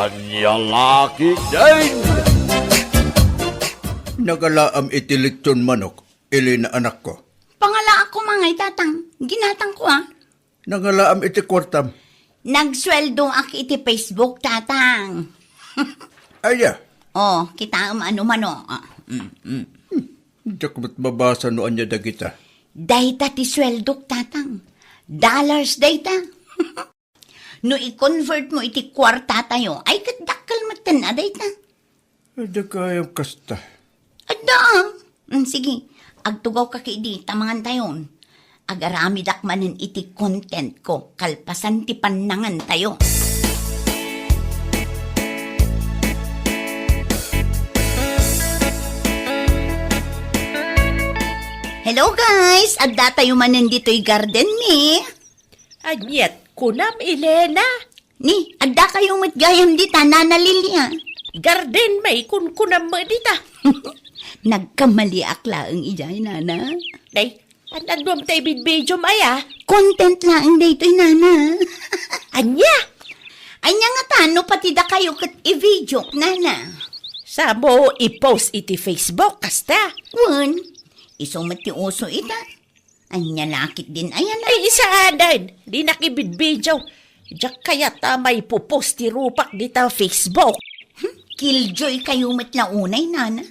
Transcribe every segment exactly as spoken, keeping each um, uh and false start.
Ania la ketdin? Nagalaam iti litson manok, Elena anakko. Pangalaak koma ngay, tatang. Ginatangko, a. Nagalaam iti kuartam. Nagsueldoak iti Facebook, tatang. Aya? O, kitaem a numano. Mm, mm. Diak met mabasa no ania dagita. Dayta ti sueldok, tatang. Dollars dayta. No i-convert mo iti kuartatayo, ay ket dakkel metten a dayta. Adda gayam kasta. Adda. Mm, sige, agtugawka ketdi ta mangantayon. Agaramidak manen iti content ko kalpasan ti pannangantayo. Hello guys! Addatayo manen ditoy garden mi. Aniat kunam, Elena? Ni, addakayo met gayam dita, Nana Lilia. Garden mi kunkunam met dita. Nagkamaliak laeng idiay, Nana. Day, an-anuam ta ibidbidiom aya? Content laeng daytoy, Nana. Ania? Ania ngata no pati dakayo ket i-video, Nana? Samo i-post iti Facebook, kasta? Wen, isu met ti uso ita. Ania la ketdin aya na? Ay, saanen. Dinak ibidbidio. Diak kayat a maipopost ti rupak dita Facebook. Hmm, killjoykayo met la unay, Nana.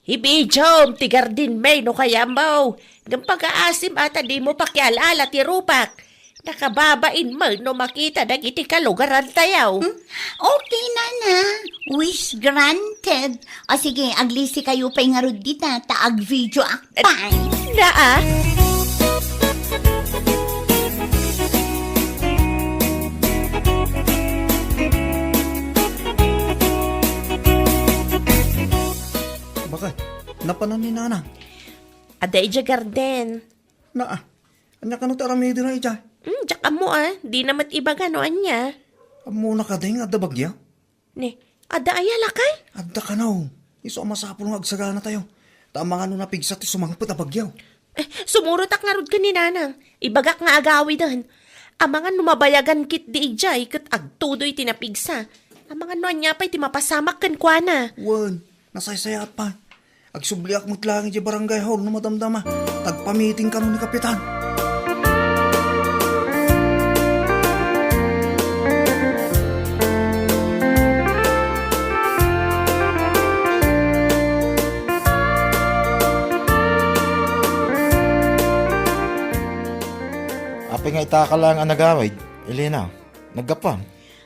Ibidiom ti garden mi no kayatmo. Ngem pagaasim a ta dimo pakial-ala ti rupak. Nakababain met no makita dagiti kalugarantayo. Hmm? Okay, Nana. Wish granted. O sige, aglisikayo pay ngarud dita, ta agvideoak pay. Naa. Bakit? Napanan ni Nana? Adda idiay garden. Naa. Ania kano ti aramidena idiay? Hmm, diak ammo a. Dina met ibaga no ania. Ammona kadi nga adda bagyo? Ni, adda aya lakay? Adda kano. Isu a masapul nga agsaganatayo. Ta amangan no napigsa ti sumangpet a bagyo. Eh, sumurotak ngarud ken ni Nanang. Ibagak nga agawiden. Amangan no mabayagan ketdi idiay ket agtudoy ti napigsa. Amangan no ania pay ti mapasamak kenkuana. Wen, nasaysayaat pay. Agsubliak met laeng idiay barangay hall no madamdama. Agpamiting kano ni Kapitan. Apay nga ita ka laeng a nagawid, Elena? Naggapuam?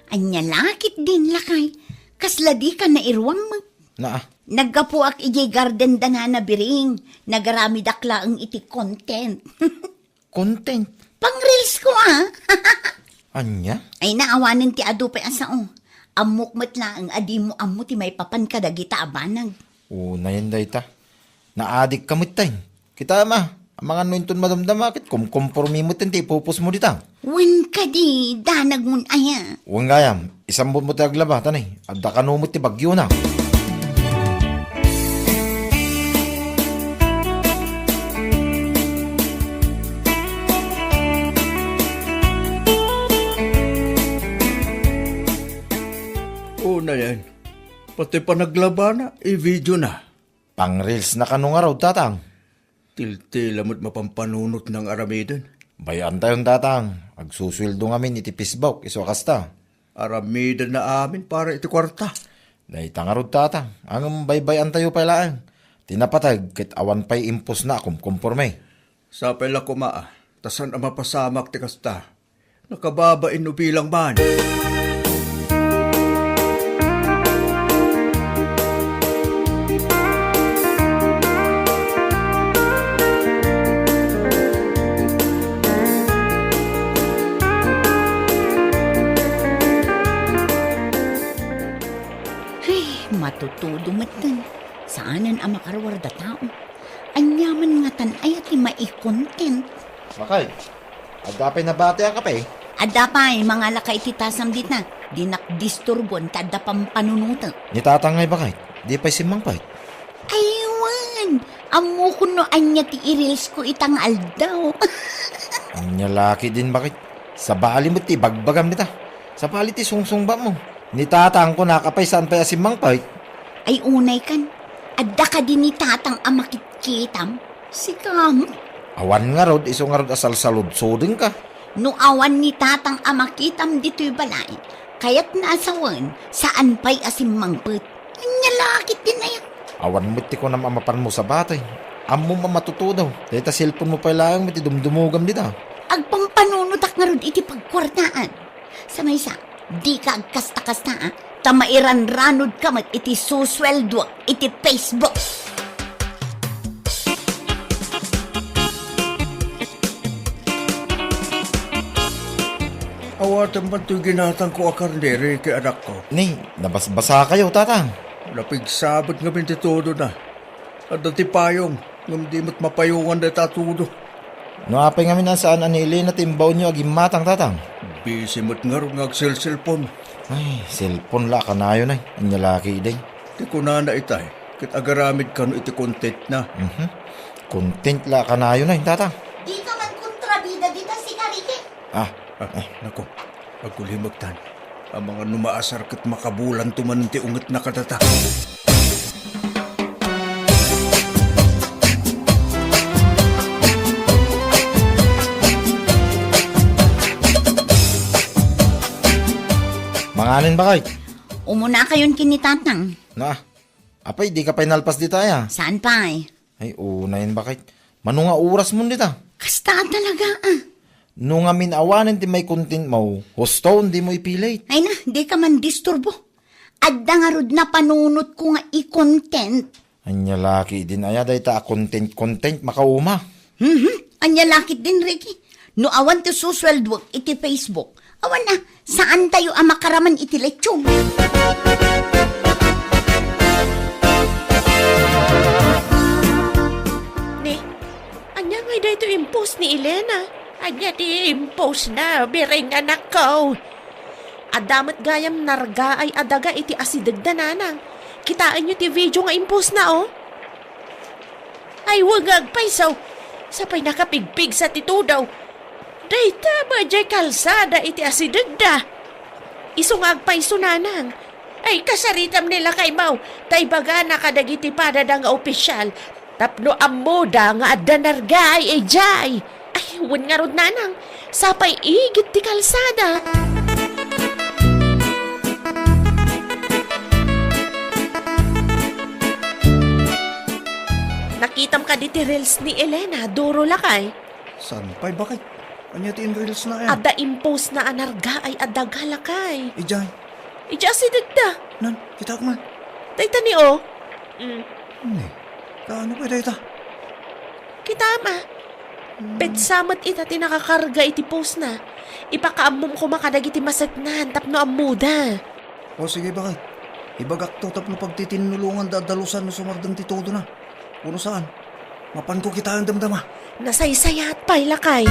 Ania la ketdin lakay? Kasla dika nairuang met. Naa. Naggapuak idiay garden da Nana Biring. Nagaramidak laeng iti content. Content? Pang-reels ko, a. Ania? Ay, naawanen ti adu pay a sao. Ammok met laeng a dimo ammo ti maipapan kadagita a banag. Unayen dayta. Naadikka metten. Kitaem a, amangan no inton madamdama ket kumkompormi metten ti ipopost mo dita. Wen kadi, danagmon aya. Wen gayam, isambutmo ti aglaba, ta ni, adda kano met ti bagyona. Unayen, pati panaglabana, i-videona. Pang-reels na kano ngarud, tatang? Tiltila met mapampanunotna nga aramiden. Bay-antayon, tatang. Agsusueldo ngamin iti Facebook, isu a kasta. Aramidenna amin para iti kuarta. Dayta ngarud, tatang. Ngem baybay-antayo pay laeng. Ti napateg ket awan pay impostna a kumkompormi. Sapay la koma, a, ta saan a mapasamak ti kasta. Nakababain no bilang man. Ay, matutudo metten. Saanen a makaruar da tao. Aniaman ngatan aya ti mai-content? Bakay, adda pay nabati a kape? Adda pay, mangalaka iti tasam dita. Dinak disturbuan ta adda pampanunotek. Ni tatang ngay bakay, di pay simmangpet? Ay, wen. Ammokon no ania ti i-reels ko ita nga aldaw. Ania la ketdin bakay? Sabali met ti ibagbagam dita. Sabali ti sungsungbatmo. Ni tatang kunak, apay, saan pay a simmangpet? Ay, unay kan, adda kadi ni tatang a makitkitam? Sika met. Awan ngarud, isu ngarud a salsaludsodengka. No awan ni tatang a makitam ditoy balay, kayatna a sawen, saan pay a simmangpet. Ania la ketdin aya? Awan met ti kunam a mapanmo sabatay. Ammom a matutudo. Dayta cellphone mo pay laeng met ti dumdumogam dita. Agpampanunotak ngarud iti pagkuartaan. Sa maysa, dika agkasta-kasta, a, ta mairanranodka met iti susueldoak iti Facebook. Awatem man toy ginatangko a karne, Ricky, anakko. Ni, nabasbasakayo, tatang. Napigsabet ngamin ti tudona. Adda ti payong, ngem di met mapayongan dayta a tudo. No apay ngamin a saan a ni Elena ti imbaonyo a gimmatang, tatang? Busy met ngarud nga agselselpon. Ay, cellphone la a kanayon ay. Ania la ketdi? Ti kunana itay, ket agaramid kano iti contentna. Mhm. Content la a kanayon ay, tatang. Dika man kontrabida dita, sika, Ricky. Ah, ah, naku, agkulimektan. Amangan no maasar ket makabulanto manen ti ungetna kadata. Manganen, bakit? Umunakayon ken ni tatang. Na, apay, dika pay nalpas dita aya? Saan pay? Ay, unayen, bakit? Mano nga orasmon dita? Kasta talaga, a. No ngamin awanen ti maicontentmo, husto, dimo ipilit. Ay na, dika man disturbo. Adda ngarud napanunotko nga i-content. Ania la ketdin aya dayta a content-content, makauma. Mhm. Ania la ketdin, Ricky? No awan ti susueldoek iti Facebook, awan a, saantayo a makaraman iti lechon. Ni, ania ngay daytoy impost ni Elena? Ania ti impostna, Bireng, anakko? Adda met gayam nargaay a daga iti asidegda, nanang. Kitaenyo ti video nga impostna, o. Ay, wen nga agpayso. Sapay nakapigpigsa ti tudo. Dayta met diay kalsada iti asidegda. Isu nga agpayso, nanang. Ay, kasaritam ni lakaymo, ta ibagana kadagiti padada nga opisyal tapno ammoda nga adda nargaay idiay. Ay, wen ngarud, nanang, sapay igid ti kalsada. Nakitam kadi ti reels ni Elena, Doro, lakay? Saan pay, bakit? Ania ti in-reelsna aya? Adda impostna a nargaay a daga, lakay. Idiay? Idiay asidegda. Nan, kitaak man. Dayta ni, o. Mm. Ni, kaano pay dayta? Kitaem a. Hmm. Petsa met ita ti nakakarga iti postna. Ipakaammom koma kadagiti maseknan tapno ammoda. O sige, bakit? Ibagakto tapno pagtitinnulonganda a dalusan no sumardeng ti tudona. Wenno saan? Mapanko kitaen damdama. Nasaysayaat pay, lakay.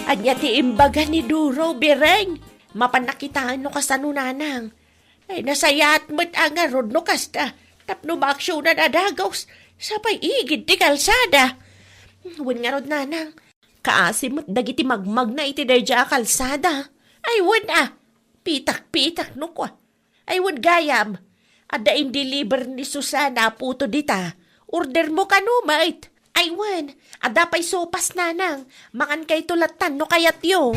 Ania ti imbaga ni Duro, Bireng? Mapanna kitaen no kasano, nanang. Ay, nasayaat met a ngarud no kasta, tapno maaksionan a dagus, sapay igid ti kalsada. Wen ngarud, nanang, kaasi met dagiti magmagna iti daydiay a kalsada. Ay, wen a, pitak-pitak no kua. Ay, wen gayam, adda in-deliver ni Susana a puto dita. Ordermo kano met. Ay, wen, adda pay sopas, nanang. Mangankayto lattan no kayatyo.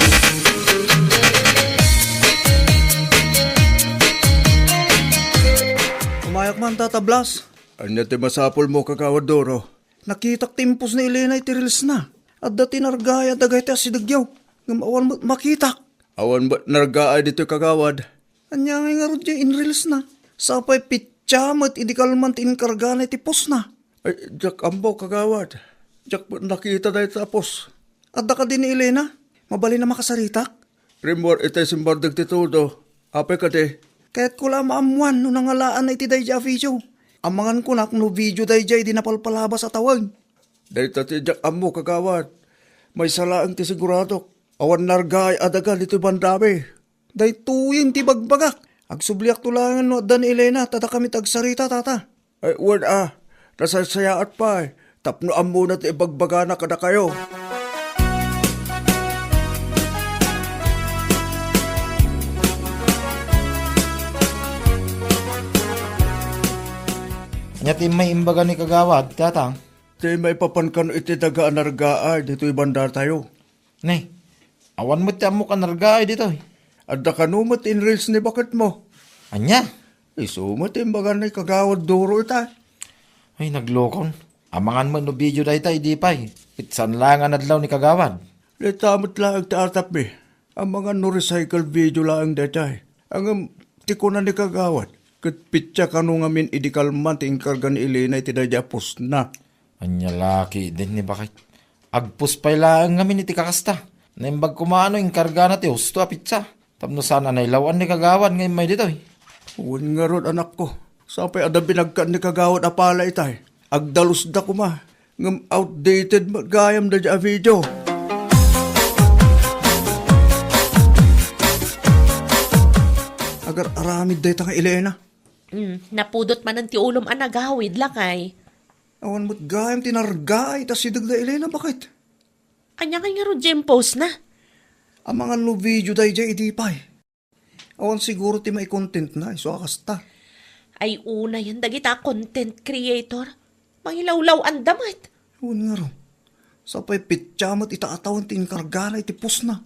Umayak man, Tata Blas. Ania ti masapulmo, Kagawad Doro? Nakitak ti impos ni Elena iti reelsna. Adda ti nargaay a daga iti asidegyo. Ngem awan met makitak. Awan met nargaay ditoy, Kagawad. Ania ngay ngarud diay in-reelsna? Sapay petsa met idi kalman ti inkargana iti postna. Ay, diak ammo, Kagawad. Diak met nakita dayta a post. Adda kadi ni Elena? Mabalin a makasaritak? Rimmuar itay simmardeng ti tudo. Apay kadi? Kayatko la a maammoan no nangalaanna iti daydiay a video. Amangan kunak no video daydiay idi napalpalabas a tawen. Dayta ti diak ammo, Kagawad. Maysa laeng ti siguradok. Awan nargaay a daga ditoy bandami. Daytoyen ti ibagbagak. Agsubliakto laengen no adda ni Elena, ta dakami ti agsarita, Tata. Ay, wen a, nasaysayaat pay, tapno ammona ti ibagbagana kadakayo. Ania ti immay imbaga ni Kagawad, Tatang? Ti maipapan kano iti daga a nargaay ditoy bandatayo. Ne, awan met ti ammok a nargaay ditoy. Adda kano met ti in-reels ni baketmo. Ania? Isu met ti imbaga ni Kagawad Duro ita. Ay, naglokon. Amangan met no video dayta idi pay. Ket saan laeng a nadlaw ni Kagawad. Dayta met laeng ti atapmi. Amangan no recycle video laeng daytay. Ngem ti kuna ni Kagawad, ket petsa kano ngamin idi kalman ti inkarga ni Elena iti daydi a postna. Ania la ketdin ni baket. Agpost pay laeng ngamin iti kakasta. Naimbag koma no inkargana ti husto a petsa. Tapno saan a nailaw-an ni Kagawad nga immay ditoy. Wen ngarud, anakko. Sapay adda binagkan ni Kagawad a pala itay. Agdalusda koma. Ngem outdated met gayam daydi a video. Agar-aramid dayta nga Elena. Mm, napudot manen ti ulom a nagawid, lakay. Awan met gayam ti nargaay ta sideg da Elena, baket? Ania ngay ngarud diay impostna? Amangan no video daydiay idi pay. Awan siguro ti maicontentna, isu a kasta. Ay, unayen dagita content creator. Mangilawlaw-anda met. Wen ngarud. Sapay petsa met ita a tawen ti inkargana iti postna.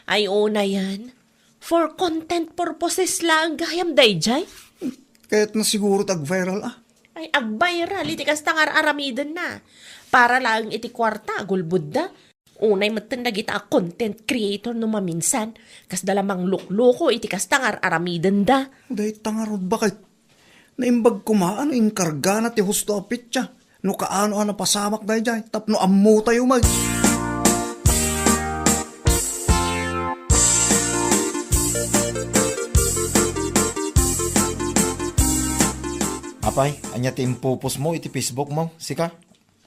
Ay, unayen. For content purposes laeng gayam daydiay? Kayatna siguro ti ag-viral a. Ay, ag-viral iti kasta nga ar-aramidenna. Para laeng iti kuarta, agulbodda. Unay metten dagita a content creator no maminsan, kasda la manglukloko iti kasta nga ar-aramidenda. Dayta ngarud, baket. Naimbag koma no inkargana ti husto a petsa. No kaano a napasamak daydiay, tapno ammotayo met. Apay, ania ti impopostmo iti Facebookmo, sika?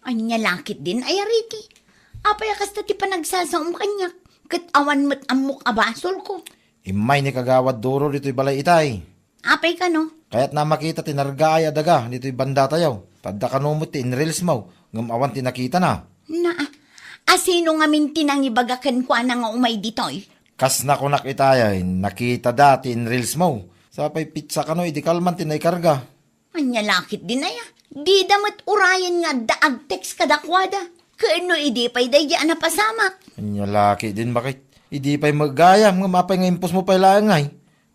Ania la ketdin aya, Ricky? Apay a kasta ti panagsasaom kaniak, ket awan met ammok a basolko? Immay ni Kagawad Duro ditoy balay itay. Apay kano? Kayatna a makita ti nargaay a daga ditoy bandatayo. Ta adda kano met ti in-reelsmo, ngem awan ti nakitana. Naa, a sino ngamin ti nangibaga kenkuana nga umay ditoy? Kas nakunak itay, nakitada ti in-reelsmo. Sapay petsa kano idi kalman ti naikarga. Ania la ketdin aya? Dida met urayen nga adda ag-text kadakuada. Ken no idi pay daydi a napasamak. Ania la ketdin, baket? Idi pay met gayam, ngem apay nga impostmo pay laeng ngay?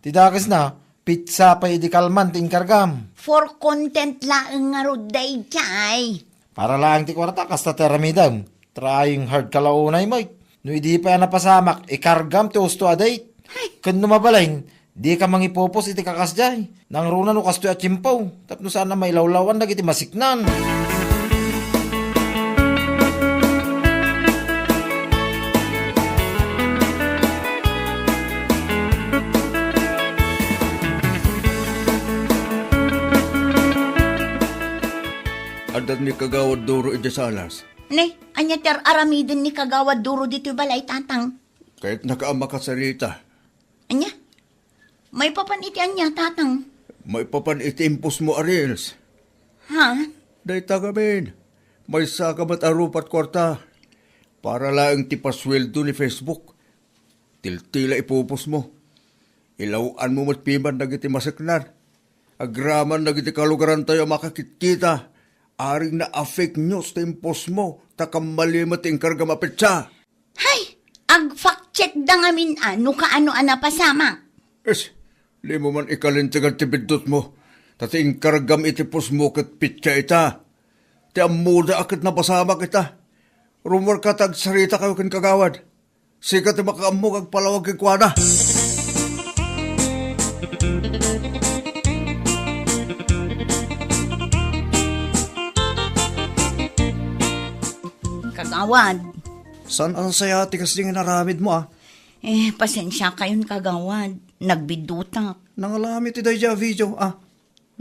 Ti dakesna, petsa pay idi kalman ti inkargam. For content laeng ngarud daydiay. Para laeng ti kuarta, kasta ti aramidem. Trying hard ka la unay, Mike. No idi pay a napasamak, ikargam ti husto a date. Ay. Ken no mabalin, dika mangipopos iti kakasdiay. Nangruna no kastoy a tiempo, tapno saan a mailawlaw-an dagiti masiknan. Adda ni Kagawad Duro idiay salas. Ne, ania ti ar-aramiden ni Kagawad Duro ditoy balay, Tatang? Kayatnaka a makasarita. Ania? Maipapan iti ania, Tatang? Maipapan iti impostmo a reels. Ha? Dayta ngamin, maysaka met a rupa't kuarta. Para laeng ti pasueldo ni Facebook. Tiltila ipopostmo. Ilaw-anmo met piman dagiti masiknan. Agraman dagiti kalugarantayo a makakitkita. Aring na a fake news ti impostmo, ta kammali met ti inkargam a petsa. Hay! Ag-fact checkda ngamin a no kaano a napasamak. Is, dimo man ikalintegan ti biddutmo, ta ti inkargam iti postmo ket petsa ita. Ti ammoda a ket napasamak ita. Rummuarka ta agsaritakayo ken Kagawad. Sika ti makaammo nga agpalawag kenkuana. Kagawad. Saan a nasayaat ti kasdi nga inaramidmo, a? Eh, pasensiakayon, Kagawad. Nagbiddutak. Nangalami ti daydiay a video, a?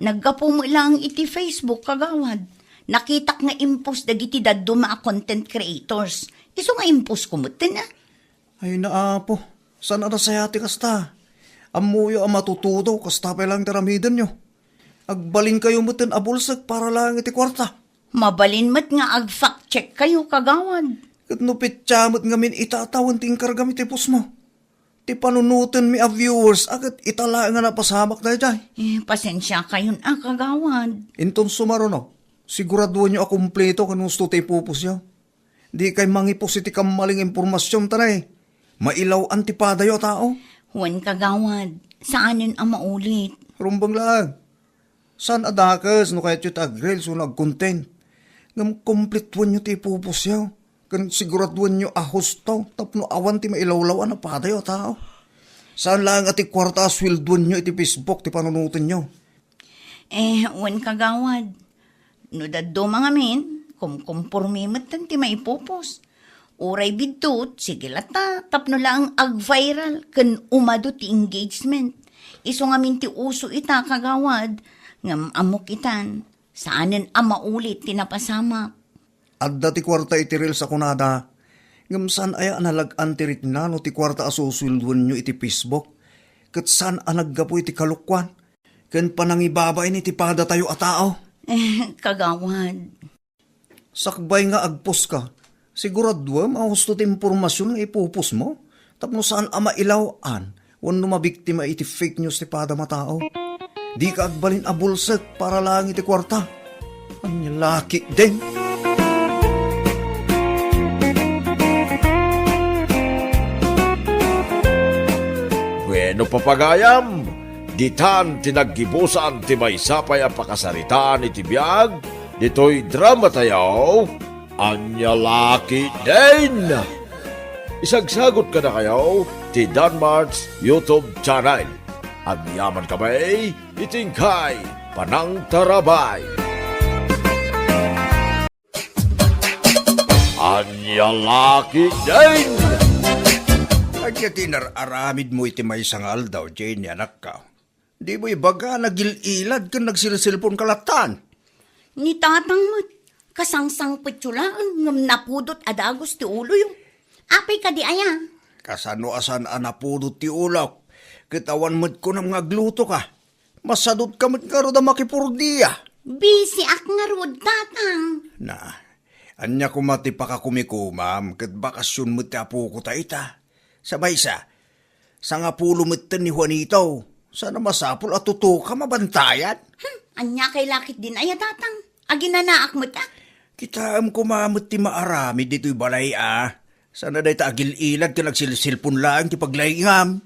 Naggapu met laeng iti Facebook, Kagawad. Nakitak nga impost dagiti dadduma a content creators. Isu nga impost ko metten, a? Ay, naapo. Saan a nasayaat ti kasta? Ammoyo a matutudo, kasta pay laeng ti aramidenyo. Agbalinkayo metten a bulsek para laeng iti kuarta. Mabalin met nga ag-fact check kayo, kagawad. Ket no petsa met ngamin ita a tawen ti inkargam iti pusmo? Ti panunotenmi a viewers a ket ita laeng a napasamak daydiay. Eh, pasensiakayon a, kagawad. Inton sumaruno, siguraduenyo a kumpleto ken husto ti ipupusyo. Dikay mangipus iti kammaling a impormasion, ta nay, mailaw-an ti padayo a tao. Wen, kagawad, saanen a maulit. Rumbeng laeng. Saan a dakes no kayatyo ti ag-reels wenno ag-content. Ngem kumpletuenyo ti ipupusyo. Ken siguraduenyo a husto tapno awan ti mailawlaw-an a padayo a tao. Saan laeng a ti kuarta a sueldoenyo iti Facebook ti panunotenyo. Eh, wen, kagawad. No dadduma ngamin, kumkumpormi metten ti maipupos. Uray biddut, sige latta, tapno laeng ag-viral ken umadu ti engagement. Isu ngamin ti uso ita, kagawad, ngem ammok itan, saanen a maulit ti napasamak. Adda ti kuarta iti reels a kunada, ngem saan aya a nalag-an ti rikna no ti kuarta a susueldoenyo iti Facebook, ket saan a naggapu iti kalokuan ken panangibabain iti padatayo a tao. Eh, kagawad. Sakbay nga agpost ka, siguraduem a husto ti impormasion nga ipupostmo tapno saan a mailaw-an wenno mabiktima iti fake news ti padam a tao. Dika agbalin a bulsek para laeng iti kuarta. Ania la ketdin? Bueno, papagayam, ditan ti naggibusan ti maysa pay a pakasaritaan iti biag ditoy dramatayo, Ania la ketdin? Isagsagot kadakayo ti Danmart's YouTube channel. Agyaman kami iti inkay panangtarabay. Ania la ketdin? Ania ti nar-aramidmo iti maysa nga aldaw, Jenny, anakko? Dimo ibaga, nagil-ilad ken nagsilselponka latta. Ni tatang met, kasangsangpetyo laeng ngem napudot a dagus ti uloyo. Apay kadi aya? Kasano a saan a napudot ti ulok? Ket awan met kunam nga aglutoka. Masadutka met ngarud a makipurdia. Bisiak ngarud, tatang. Na, ania koma ti pakakumikomam ket bakasion met ti apoko ta ita? Sa maysa, sangapulo metten ni Juanito. Saan a masapul a tutuka mabantayan. Hmm, ania kay la ketdin aya, tatang? Aginanaak met a. Kitaem koma met ti maaramid ditoy balay a. Saan a dayta agil-ilad ken agsilselpon laeng ti paglaingam.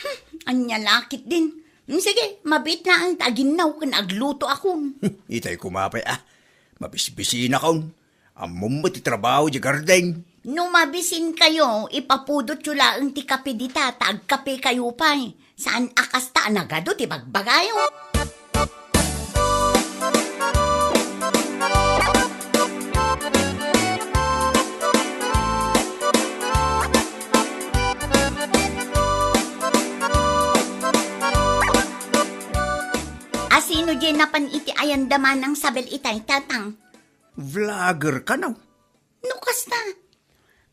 Hmm, ania la ketdin? Hmm, sige, mabiit laeng ta aginnaw ken aglutoakon. Itay koma pay a. Mabisbisinakon. Ammom met ti trabaho idiay garden. No mabisinkayo, ipapudotyo laeng ti kape dita ta agkapekayo pay. Saan a kasta a nagadu ti bagbagayo? Asino diay napan iti ayanda Manang Sabel itay, tatang? Vlogger kano? No kasta,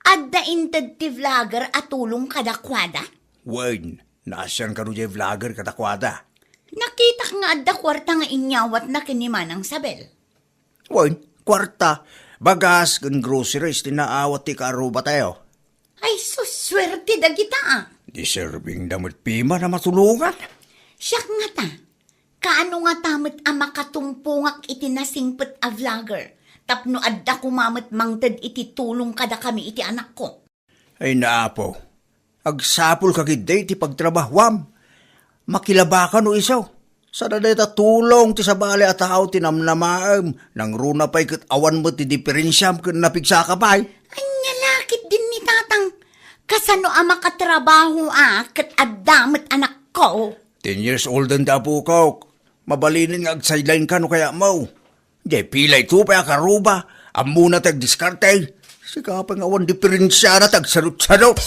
adda inted ti vlogger a tulong kadakuada? Wen, naasian kano diay vlogger kadakuada? Nakitak nga adda kuarta nga inyawatna ken ni Manang Sabel. Wen, kuarta, bagas, ken groceries ti naawat ti kaarrubatayo. Ay, sus, suerte dagita a. Deserving da met piman a matulongan. Siak ngata, kaano ngata met a makatumpongak iti nasingpet a vlogger tapno adda koma met mangted iti tulong kadakami iti anakko? Ay, Apo, agsapulka ketdi iti pagtrabahuam. Makilabaka no isu. Saan a dayta tulong ti sabali a tao ti namnamaem, nangruna pay ket awan met ti diperensiam ken napigsaka pay. Ania la ketdin ni tatang? Kasano a makatrabaho a ket adda met anakko? Ten years old-en ti apokok. Mabalinen nga ag-sideline-ka no kayatmo. Diay pilay to pay a karuba, ammona ti agdiskarte. Sika pay nga awan diperensiana ti agsadutsadut.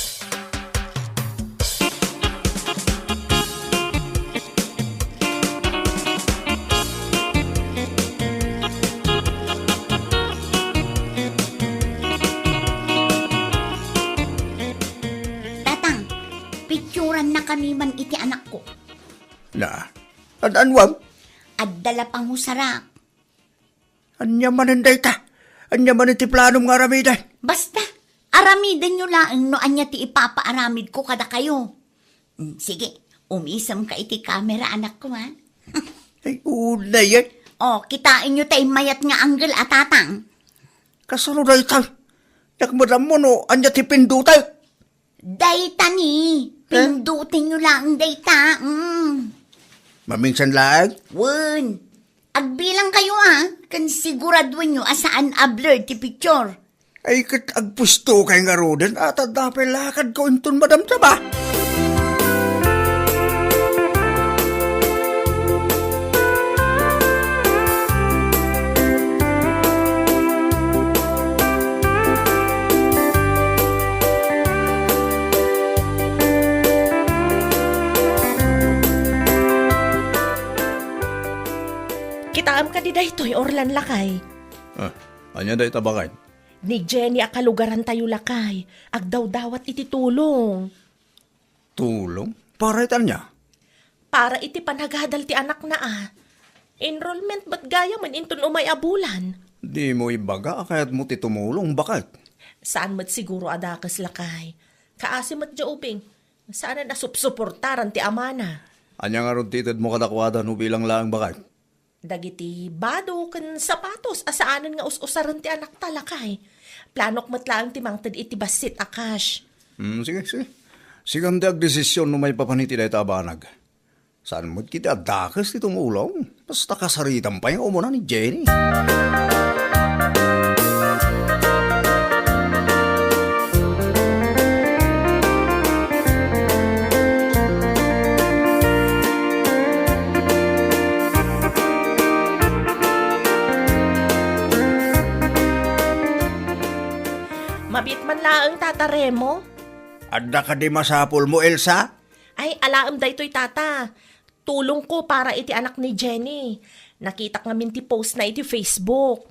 Tatang, picturannakami man iti anakko. Na, ad-anuam? Adda la pangusarak. Ania manen dayta? Ania manen ti planom nga aramiden? Basta, aramidenyo laeng no ania ti ipapaaramidko kadakayo. Mm, sige, umisemka iti kamera, anakko, ha? Ay, unay, ay. O, kitaenyo tay mayat nga anggel a tatang. Kasano dayta? Diak met ammo no ania ti pindutek. Dayta ni, eh? Pindutenyo laeng dayta. Mm. Maminsan laeng? Wen. Agbilangkayo, a, ken siguraduenyo a saan a blur ti picture. Ay, ket agpustokay ngaruden a ta adda pay lakadko inton madamdama. Kitaem kadi daytoy, Orlan, lakay? Ah, ania dayta, baket? Ni Jenny a kalugarantayo, lakay, agdawdawat iti tulong. Tulong? Para iti ania? Para iti panagadal ti anakna a. Enrollment met gayamen inton umay a bulan. Dimo ibaga a kayatmo ti tumulong, baket? Saan met siguro a dakes, lakay. Kaasi met diay ubing. Saanen a supsuportaran ti amana. Ania ngarud ti itedmo kadakuada no bilang laeng, baket? Dagiti bado ken sapatos a saanen nga us-usaren ti anakta, lakay. Planok met laeng ti mangted iti bassit a cash. Hmm, sige, sige. Sikan ti agdesisyon no maipapan iti dayta a banag. Saan met ketdi a dakes ti tumulong? Basta kasaritam pay nga umuna ni Jenny. Mabiit man laeng, Tata Remo. Adda kadi masapulmo, Elsa? Ay, alaem daytoy, Tata. Tulongko para iti anak ni Jenny. Nakitak ngamin ti postna iti Facebook.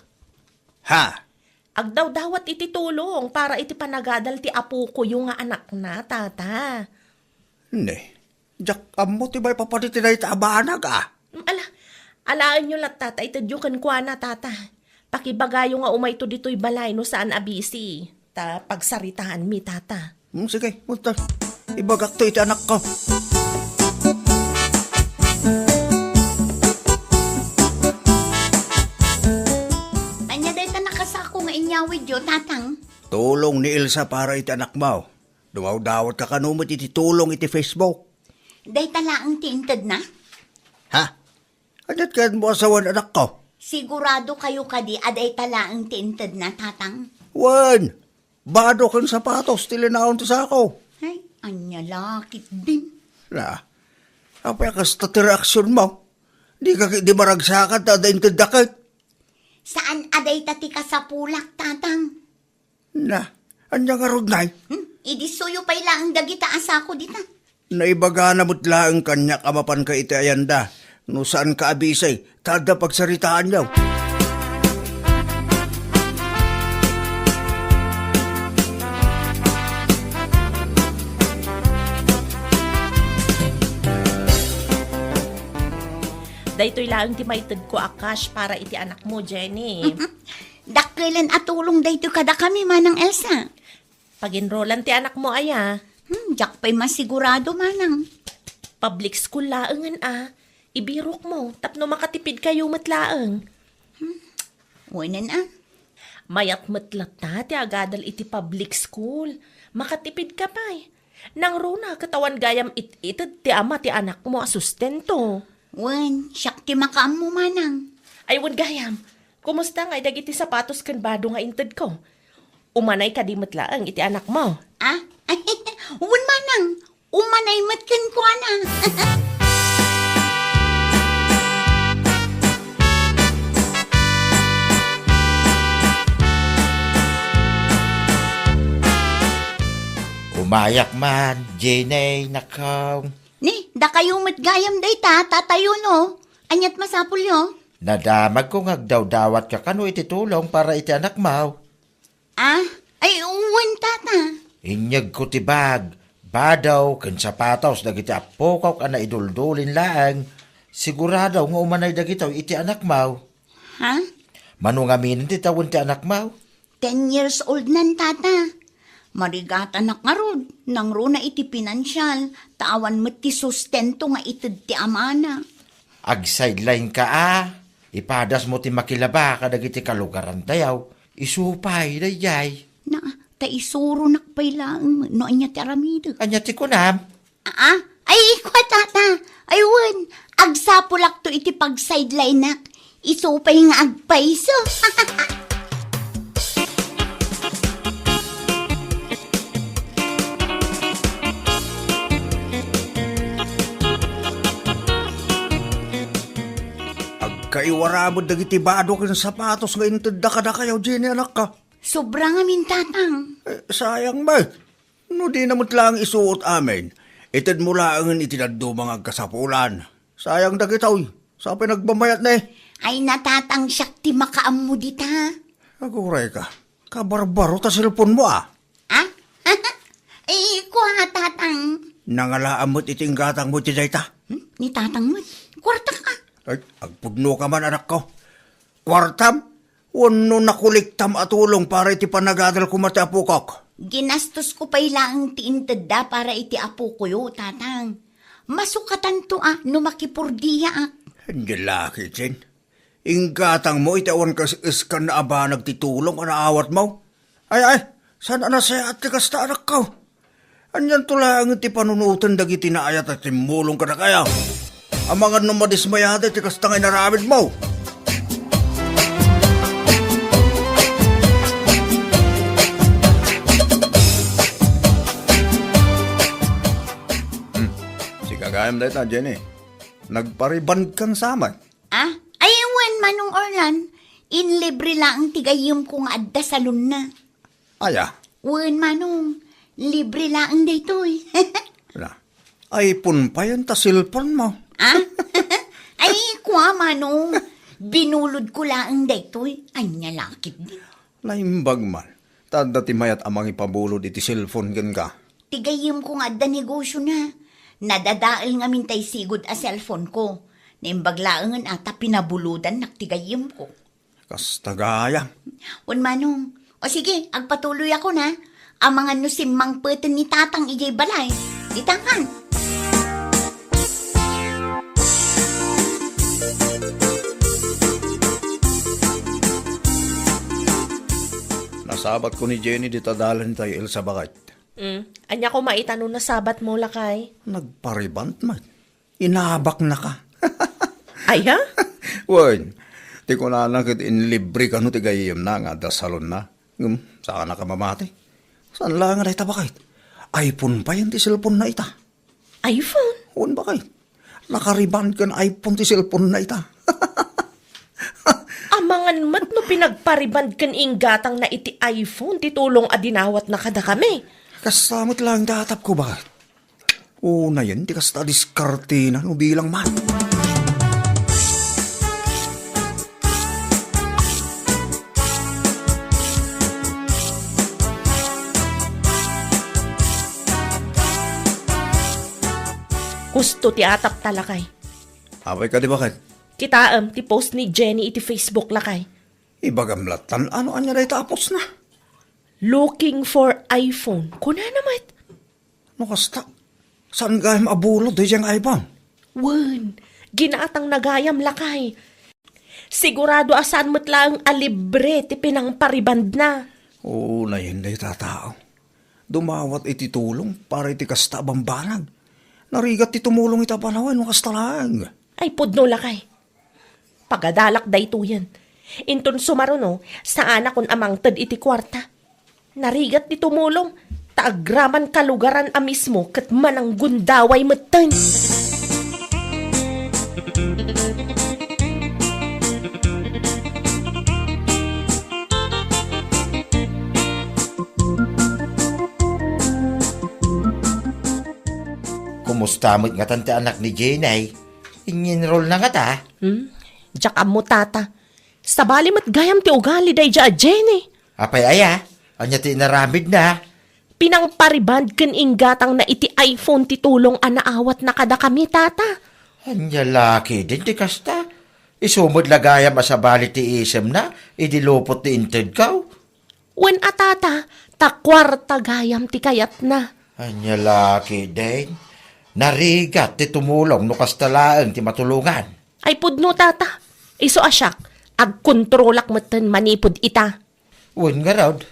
Ha? Agdawdawat iti tulong para iti panagadal ti apokoyo nga anakna, Tata. Ne, diak ammo ti maipapan iti dayta a banag, a. Ala, alaenyo latta ta itedyo kenkuana, Tata. Pakibagayo nga umayto ditoy balay no saan a busy. Ta pagsaritaanmi, Tata. Hmm, sige, munta. Ibagakto iti anakko. Ania dayta nakasako nga inyawidyo, Tatang? Tulong ni Elsa para iti anakmo. Dumawdawatka kano met iti tulong iti Facebook. Dayta laeng ti intedna? Ha? Aniat kayatmo a sawen, anakko? Siguradokayo kadi a dayta laeng ti intedna, Tatang? Wen, bado ken sapatos ti linaon ti sako. Ay, ania la ketdin? Na, apay a kasta ti reaksionmo? Dika ketdi maragsakan ta adda intedda ket? Saan a dayta ti kasapulak, Tatang. Na, ania ngarud, nay? Hmm? Idi suyo pay laeng dagita a sako dita. Naibagana met laeng kaniak a mapanka iti ayanda. No saanka a busy, ta adda pagsaritaanyo. Daytoy laeng ti maitedko a cash para iti anakmo, Jenny. Dakkelen a tulong daytoy kadakami, Manang Elsa. Pag-enrollan ti anakmo aya? Hmm, diak pay masigurado, Manang. Public school laengen a. Ibirokmo tapno makatipidkayo met laeng. Hmm, wenen a. Mayat met latta ti agadal iti public school. Makatipidka pay. Nangruna ket awan gayam it-ited ti ama ti anakmo a sustento. Wen, siak ti makaammo, Manang. Ay, wen gayam. Kumusta ngay dagiti sapatos ken bado nga intedko? Umanay kadi met laeng iti anakmo? Ah? Wen, Manang, umanay met kenkuana. Umayak man, Jenny, nakong. Ni, dakayo met gayam dayta, tatayo no. Aniat masapulyo? Nadamagko nga agdawdawatka kano iti tulong para iti anakmo. Ah? Ay, wen, Tata. Inyegko ti bag, bado, ken sapatos dagiti appokok a naiduldulin laeng. Sigurado nga umanay dagitoy iti anakmaw. Ha? Mano ngamin ti tawen ti anakmaw? Ten years old nan, tata. Marigatanak ngarud, nangruna iti pinansial, ta awan met ti sustento nga ited ti amana. Agsideline ka a. Ipadasmo ti makilaba kadagiti kalugarantayo. Isu pay daydiay. Na, ta isuronak pay laeng no ania ti aramidek. Ania ti kunam? Aa, ay, kua, tata. Ay, wen, agsapulakto iti pagsideline-ak. Isu pay nga agpayso. Agkaiwara met dagiti bado ken sapatos nga intedda kadakayo, Jenny, anakka. Sobra ngamin, tatang. Eh, sayang met. No dina met laeng isuot amin, itedmo laengen iti dadduma nga agkasapulan. Sayang dagitoy. Sa pay nagmamayat ne? Ay, natatangsiak ti makaammo dita. Aguray ka. Kabarbaro ta cellphone mo, ah. Ah? Eh, kua, tatang. Nangalaan met iti inggatang mo iti dayta. Hmm? Ni tatang met. Kwarta ka. Ay, agpudno ka man, anak ko. Kwartam? Wenno nakuliktam a tulong para iti panagadal koma ti apokok? Ginastosko pay laeng ti intedda para iti apokoyo, tatang. Masukatanto a no makipurdiaak. Ania la ketdin? Inggatangmo iti awan kas-, kaskan a banag ti tulong a naawatmo? Ay, ay, saan a nasayaat ti kasta, anakko? Anianto laeng ti panunoten dagiti naayat a timmulong kadakayo? Amangan no madismayada ti kasta nga inaramidmo. Hmm. Sika gayam dayta, Jenny. Nagparibandkan sa met. Ah? Ay, wen, Manong Orlan. Inlibre laeng ti gayyemko nga adda salonna. Aya? Wen, Manong. Libre laeng daytoy. Na, iPhone pay ta cellphone mo. Ah? Ay, kua, Manong. Binulodko laeng daytoy. Ania la ketdin? Naimbag man. Ta adda ti mayat a mangipabulod iti cellphone kenka. Ti gayyemko nga adda negosiona. Nadadael ngamin tay sigud a cellphoneko. Naimbag laengen a ta pinabulodannak ti gayyemko. Kasta gayam. Wen, Manong. O sige, agpatuloyakon a. Amangan no simmangpeten ni Tatang idiay balay. Ditakan. Nasabatko ni Jenny dita dalan itay Elsa, baket. Mm. Ania koma ita no nasabatmo, lakay? Nagpariband met. Inabaknaka. Aya? Wen, ti kunana ket inlibre kano ti gayyemna nga adda salonna. Ngem, saanaka mamati. Saan la nga dayta, baket? iPhone pay ti cellphone na ita. iPhone? Wen, baket. Nakariband ken iPhone ti cellphone na ita. Amangan met no pinagpariband ken inggatangna iti iPhone ti tulong a dinawatna kadakami. Kasta met laeng ti atapko, baket. Unayen ti kasta a diskartena no bilang man. Kusto ti atapta, lakay. Apay kadi, baket? Kitaem ti post ni Jenny iti Facebook, lakay. Ibagam lattan, ano ania dayta a postna? Looking for iPhone. Kunana met. No kasta, saan gayam a bulod daydiay nga iPhone? Wen, ginatangna gayam, lakay. Sigurado a saan met laeng a libre ti pinangparibandna. Unayen dayta a tao. Dumawat iti tulong para iti kasta a bambanag. Narigat ti tumulong ita a panawen no kasta laeng. Ay, pudno, lakay. Pagadalak daytoyen. Inton sumaruno, saanakon a mangted iti kuarta. Narigat ti tumulong, ta agraman kalugaran a mismo ket mananggundaway metten. Kumusta met ngatan ti anak ni Jenny? Inyenrolna ngata? Hmm? Diak ammo, tata. Sabali met gayam ti ugali daydiay a Jenny. Apay aya? Ania ti inaramidna? Pinangpariband ken inggatangna iti iPhone ti tulong a naawatna kadakami, tata. Ania la ketdin ti kasta? Isu met la gayam a sabali ti isemna idi lupot ti intedko? Wen a, tata, ta kuarta gayam ti kayatna. Ania la ketdin? Narigat ti tumulong no kasta laeng ti matulongan. Ay pudno, tata. Isu a siak, agkontrolak metten manipud ita. Wen ngarud,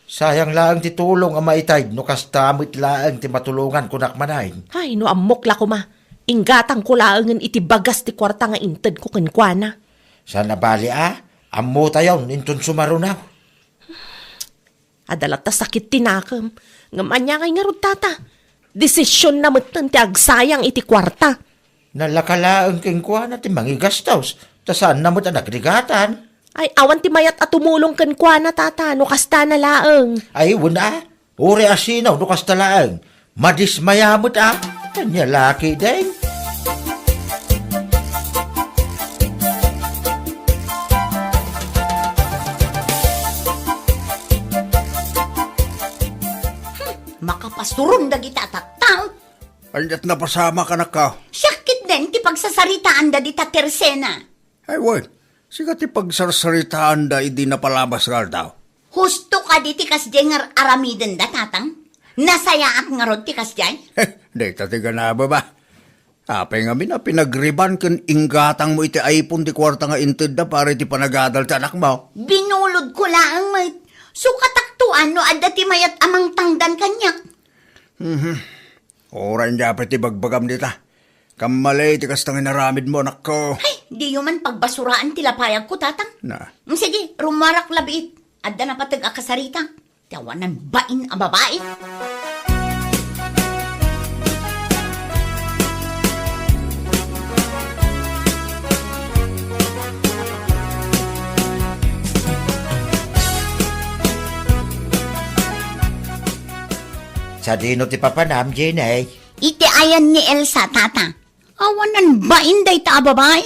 sayang laeng ti tulong a maitay no kasta met laeng ti matulongan, kunak manen. Ay, no ammok la koma, inggatangko laengen iti bagas ti kuarta nga intedko kenkuana. Saan a bali a, ammotayon inton sumaruno. Adda latta sakit ti nakem, ngem ania ngay ngarud, tata? Desisionna metten ti agsayang iti kuarta. Nalaka laeng kenkuana ti mangigastos, ta saanna met a nagrigatan. Ay, awan ti mayat a tumulong kenkuana, tata, no kastana laeng. Ay, wen a, uray a sino no kasta laeng. Madismaya met a. Ania la ketdin? Makapasuron dagita a tattao. Aniat napasamak, anakko? Siak ketdin ti pagsasaritaanda dita Tersena. Ay, wen, sika ti pagsarsaritaanda idi napalabas nga aldaw. Husto kadi ti kasdiay nga ar-aramidenda, tatang? Nasayaat ngarud ti kasdiay? Dayta ti ganaba, ba? Apay ngamin a pinagriban ken inggatangmo iti iPhone ti kuarta nga intedda para iti panagadal ti anakmo? Binulodko laeng met. Sukatakto a no adda ti mayat a mangtangdan kaniak. Mhm. Uray ania pay ti bagbagam dita. Kammali ti kasta nga inaramidmo, anakko. Ay, diyo man pagbasuraan ti lapayagko, tatang. Na. Mm, sige, rummuarak la biit. Adda napateg a kasarita. Ti awanan bain a babai. Sadino ti papanam, Jenny? Iti ayan ni Elsa, tata. Awanan bain dayta a babai.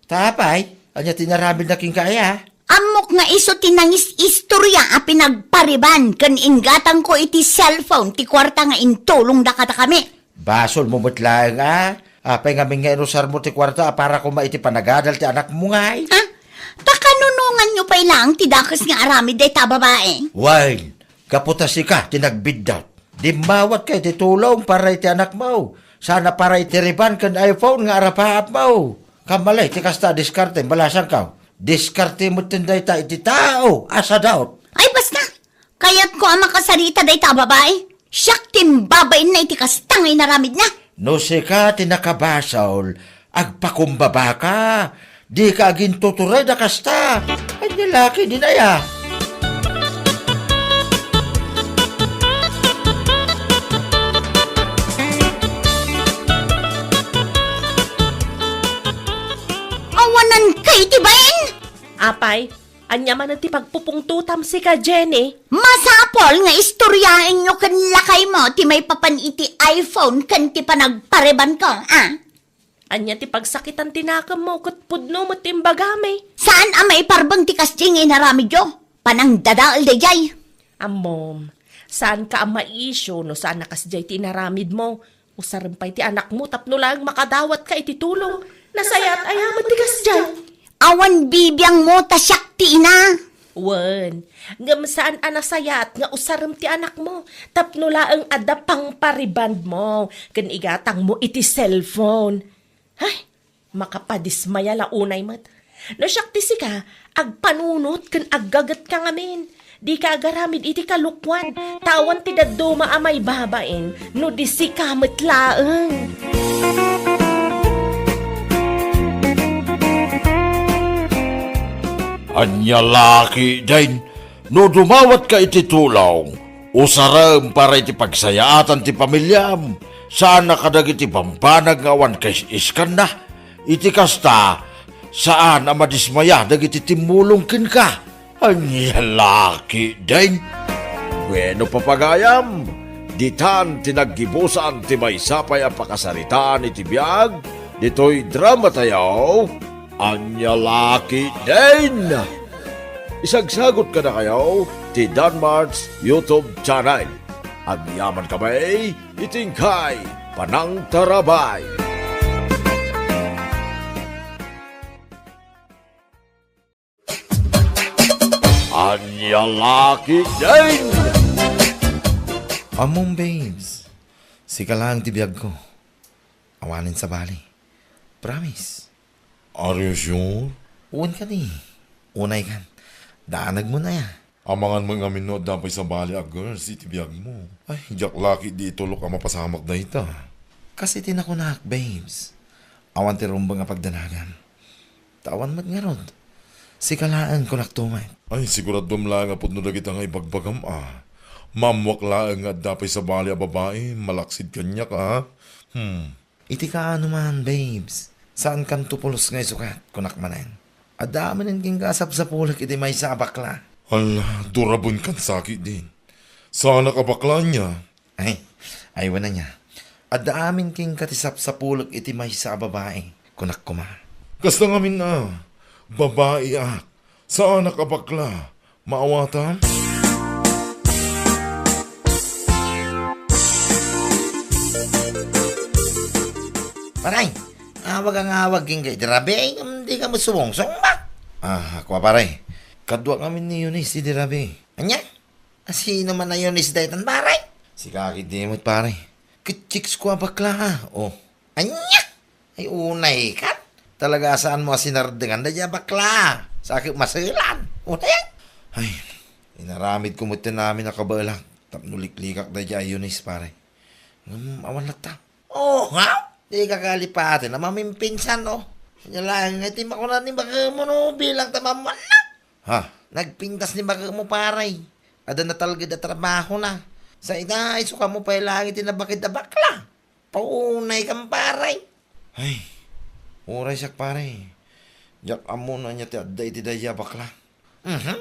Ta apay, ania ti inaramidna kenka aya? Ammok nga isu ti nangis-istoria a pinagpariban ken inggatangko iti cellphone ti kuarta nga intulongda kadakami. Basolmo met laeng a. Apay ngamin nga inusarmo ti kuarta a para koma iti panagadal ti anakmo ngay? Ha? Ta kanunonganyo pay laeng ti dakes nga aramid dayta a babai? Wen, gapu ta sika ti nagbiddut. Dimmawatka iti tulong para iti anakmo. Saan a para iti riban ken iPhone nga arapaapmo. Kammali ti kasta a diskarte, balasangko. Diskarte metten dayta iti tao a sadot. Ay, basta! Kayatko a makasarita dayta a babai. Siak ti imbabainna iti kasta nga inaramidna. No sika ti nakabasol, agpakumbabaka. Dika agintuturay da kasta. Ania la ketdin aya? Awanan kay ti bain? Apay, ania manen ti pagpupungtotam sika, Jenny? Masapul nga istoriaenyo ken lakaymo ti maipapan iti iPhone ken ti panagparibanko, a? Ania ti pagsakitan ti nakemmo ket pudno met ti imbagami? Saan a maiparbeng ti kasdiay nga inaramidyo. Panangdadael daydiay. Ammom, saanka a maisyu no saan a kasdiay ti inaramidmo. Usarem pay ti anakmo tapno laeng makadawatka iti tulong. Nasayaat aya met ti kasdiay? Awan bibiangmo ta siak ti ina. Wen, ngem saan a nasayaat nga usarem ti anakmo tapno laeng adda pangparibandmo ken igatangmo iti cellphone. Ay, makapadismaya la unay met. No siak ti sika, agpanunot ken aggagetka ngamin. Dika agaramid iti kalokuan, ta awan ti dadduma a maibabain no di sika met laeng. Ania la ketdin? No dumawatka iti tulong, usarem para iti pagsayaatan ti pamiliam, saan a kadagiti bambanag nga awan kais-iskanna. Iti kasta, saan a madismaya dagiti timmulong kenka. Ania la ketdin? Bueno, papagayam, ditan ti naggibusan ti maysa pay a pakasaritaan iti biag ditoy dramatayo. Ania la ketdin? Isagsagot kadakayo ti Danmart's YouTube channel. Agyamankami iti inkay panangtarabay. Ania la ketdin? Ammom, babes. Sika laeng ti biagko. Awanen sabali. Promise. Are you sure? Wen kadi. Unay kan. Daanagmo na ya. Amangan met ngamin no adda pay sabali a girls iti biagmo. Ay, diak la ketdi itulok a mapasamak dayta. Kas iti nakunak, babes. Awan ti rumbeng a pagdanagam. Ta awan met ngarud. Sika laeng, kunak to met. Ay, siguraduem laeng a pudno dagita nga ibagbagam a. Maammoak laeng nga adda pay sabali a babai, malaksid kaniak a. Hmm. Iti kaano man, babes. Saankanto pulos nga isukat, kunak manen. Adda aminen kenka a sapsapulek iti maysa a bakla. Ala, duraben kan sa ketdin. Saanak a bakla ania? Ay, ay, wen ania. Adda amin kenka ti sapsapulek iti maysa a babai, kunak koma. Kasta ngamin a, babaiak, saanak a bakla, maawatam? Paray, awag ang awag kenka iti rabii, ngem dika met sumungsong ba? Ah, kua, paray. Kaduak amin ni Eunice iti rabii. Ania? Asino man a Eunice daytan, paray? Sika ketdi met, paray. Ket chicks ko a bakla, a. Oh. Ania? Ay, unay kan? Talaga a saanmo a sinardengan daydiay a bakla. Sa ket maselan. Unay, ay. Ay, inaramidko met ti amin a kabaelak tapno liklikak daydiay a Eunice, paray. Ngem awan latta. Oh, ha? Dika kalipaten a mamimpinsan, oh. Ania laeng nga iti makuna ni bakemo no bilang ta maammoanna? Ha? Nagpintas ni bakemo, paray. Adda natalged a trabahona. Sa ita, isukaam pay laeng iti nabaked a bakla. Paunay kan, paray. Ay, uray siak, paray. Diak ammo no ania ti adda iti daydiay a bakla. Mhm.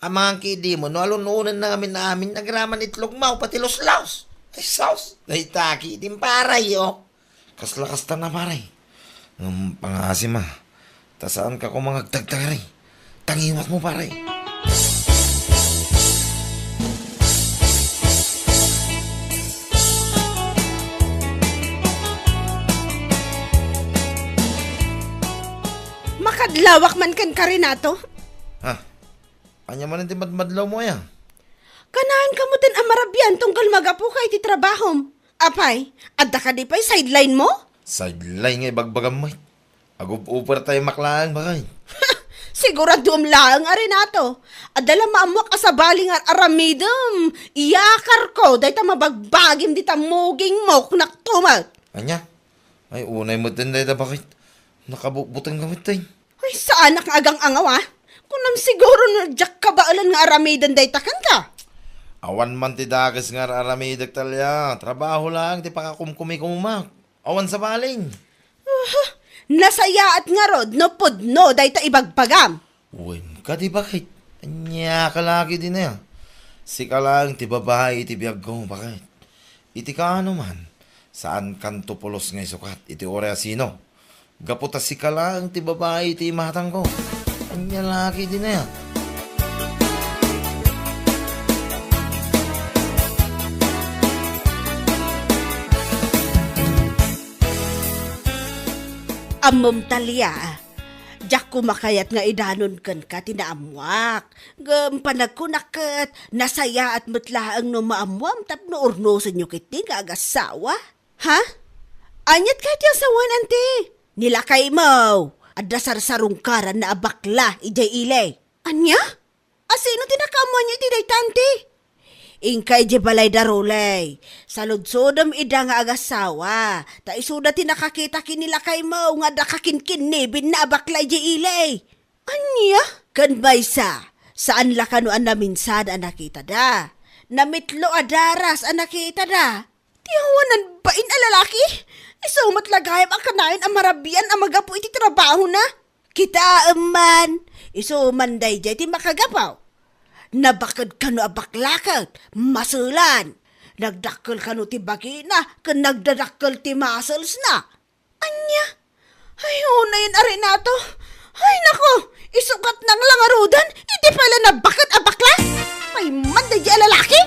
Amangan ketdin no alun-onenna ngamin amin agraman itlog maw pati luslaus. Ay, sus, dayta ketdin, paray, oh. Kasla kasta na, paray. Ngem pangasim a. Ta saanka koma nga agtagtagari. Tangiwatmo, paray. Makadlawak man kenka, Renato. Ha? Ania manen ti madmadlawmo aya? Kanayon kamo ten a marabian tunggal magapuka iti trabahom. Apay, adda kadi pay sideline mo? Sideline nga ibagbagam met. Agub-uper tayo maklaang, bakay. Siguraduem laeng a, Renato. Adda la maammoak a sabali nga ar-aramidem. Iyakarko dayta mabagbagim dita mugingmo, kunak to met. Ania? Ay, unay met ten dayta, bakit? Nakabutbuteng ka met ten. Ay, saanak nga agang-angaw, a. Kunam siguro no diak kabaelan nga aramiden dayta kenka. Awan man ti dakes nga ar-aramidek, Talia. Trabaho laeng ti pakakumkumikumak. Awan sabali. Aha, nasayaat ngarud no pudno dayta ibagbagam. Wen, kadi, bakit? Ania ka lagi din aya? Sika laeng ti babai iti biagko, bakit? Iti kaano man, saankanto pulos nga isukat iti uray a sino. Gapu ta sika laeng ti babai iti imatangko. Ania lagi din aya? Ammom, Talia, diak koma kayat nga idanon kenka ti naammoak. Ngem panagkunak ket, nasayaat met laeng no maammoam tapno urnosenyo ketdi nga agassawa. Ha? Aniat kayat ti asawan, anti? Ni lakaymo, adda sarsarungkaranna a bakla idiay ili. Ania? Asino ti nakaammoanyo iti dayta, anti? Inka idiay balay da Rolly. Saludsodem ida nga agassawa, ta isuda ti nakakita ken ni lakaymo nga adda kakinkinnibenna a bakla idiay ili. Ania? Ken maysa, saan la kano a naminsada a nakitada. Namitlo a daras a nakitada. Ti awanan bain a lalaki? Isu met la gayam a kanayon a marabian a magapu iti trabahona. Kitaem man, isu man daydiay ti makagapu. Nabaked kano a bakla ket maselan. Nagdakkel kano ti bagina ken nagdadakkel ti musclesna. Ania? Ay, unayen a Renato. Ay, nako! Isukat nang langarudan, idi pay la nabaked a bakla! Ay, man daydiay a lalaki!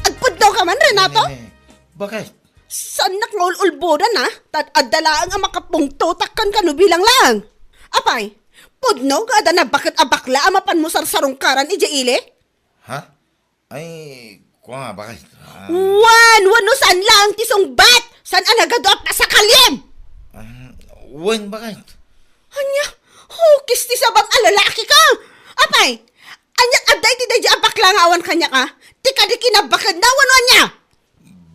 Agpudno ka man, Renato? Ne, ne, ne. Bakit? Saannak nga ul-ulbodan, a? Ta adda laeng a makapungtotak kenka no bilang laeng. Apay, pudno nga adda nabaket a bakla a mapanmo sarsarungkaran idiay ili? Ha? Ay, kua nga, bakit? Ah. Wen, wenno saan laeng ti sungbat? Saan a nagadu a pasakaliem? Ah, wen, bakit? Ania? Hukis ti sabam a lalaki ka! Apay, ania adda iti daydiay a bakla nga awan kaniak, a? Ti kadi kinabakedna wenno ania?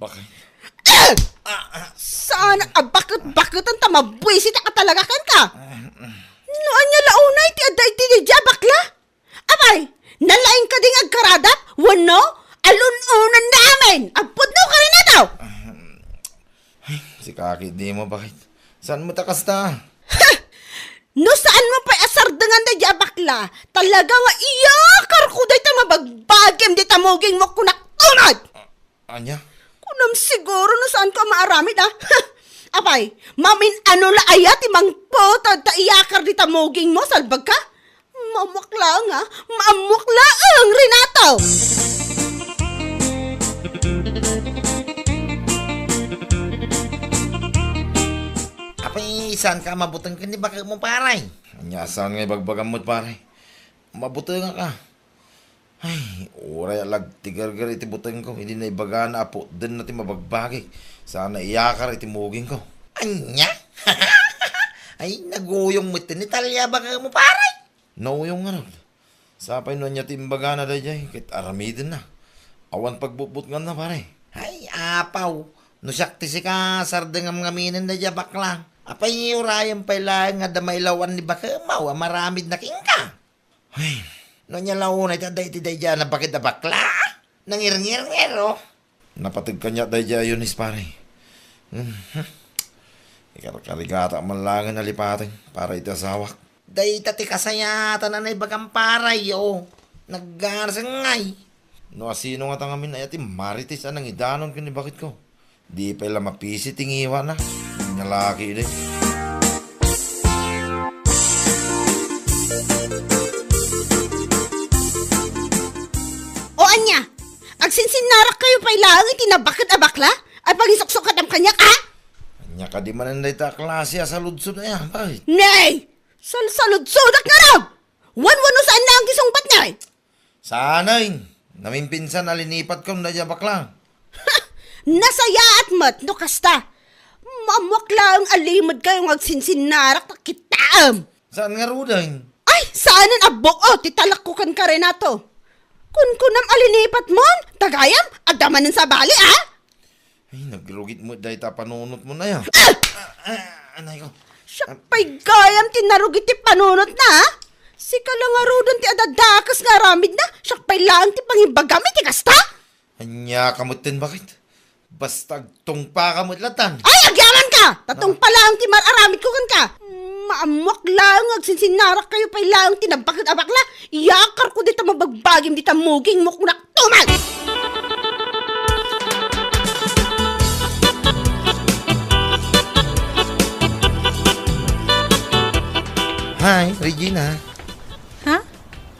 Bakit? Eh! Ah, ah. Saan a baket-baketan ta mabuisitak a talaga kenka? Ah, ah. No ania la unay ti adda iti daydiay a bakla? Apay, nalaing kadi nga agkaradap? Wenno, alun-onan na amin? Agpudno ka rin ito! Ay, sika ketdi, bakit? Saan mo ta kasta? Ha! No saan mo pay a sardengan daydiay a bakla, talaga nga iyakarko dayta mabagbagim dita mugingmo, kunak, tumad! Ania? Kunam siguro no saanko a maaramid, a? Apay, mamin-ano la aya ti mangputod ta iyakar dita mugingmo, salbagka? Maammoak laeng, a? Maammoak laeng, Renato! Apay, saanka a mabuteng ken ni baketmo, pare? Ania, saan nga ibagbagam met, pare? Mabutengak, a. Ay, uray a lagtigerger iti butengko, idi naibagana a putdenna ti mabagbagik, saan a iyakar iti mugingko. Ania? Ay, naguyong met ni talya baketmo, pare. Nauyong ngarud. Sapay no ania ti imbagana daydiay, ket aramidenna. Awan pagbutbutnganna, pare. Ay, apaw. No siak ti sika, sardengam ngaminen daydiay a bakla. Apay, urayem pay laeng nga adda mailaw-an ni baketmo a maramidna kenka. Ay, no ania la unay ti adda iti daydiay a nabaket a bakla? Nangirngirngir, o. Napateg kaniak daydiay a Eunice, pare. Mhm. Ikarkarigatak man laengen a lipateng para iti asawak. Dayta ti kasayaatan a naibagam, pare, o. Naggarsengngay. No asino ngata ngamin aya ti marites a nangidanon ken ni baketko? Di pay la mapisi ti ngiwana. Nia la ketdi. O ania? Agsinsinnarakkayo pay laeng iti nabaket a bakla a pangisuksukatam kaniak, a? Ania kadi manen dayta a klase a saludsod aya, pare? Nay! Salsaludsodak ngarud! Wen, wenno saan laeng ti sungbatna, e? Saanen, namimpinsan a linipatkon daydiay a bakla. Nasayaat met no kasta. Maammoak laeng a limedkayo nga agsinsinnarak ta kittaem. Saan ngaruden? Ay, saanen a bug-o ti talekko kenka, Renato. Kunkunam a linipatmon, ta gayam, adda manen sabali, a? Ay, nagrugit met dayta a panunotmo, nay, a. Ah! Ah, ah, anay ko. Siak pay gayam ti narugit ti panunotna, a? Sika la ngaruden ti adda dakes nga aramidna, siak pay laeng ti pangibagam iti kasta? Ania ka metten, bakit? Basta agtungpa ka met latan. Ay, agyamanka! Ta tungpa laeng ti mar-aramidko kenka. Maammoak laeng nga agsinsinnarakkayo pay laeng ti nabaket a bakla. Iyakarko dita mabagbagim dita mugingmo, kunak, tumal! Hi, Regina. Ha?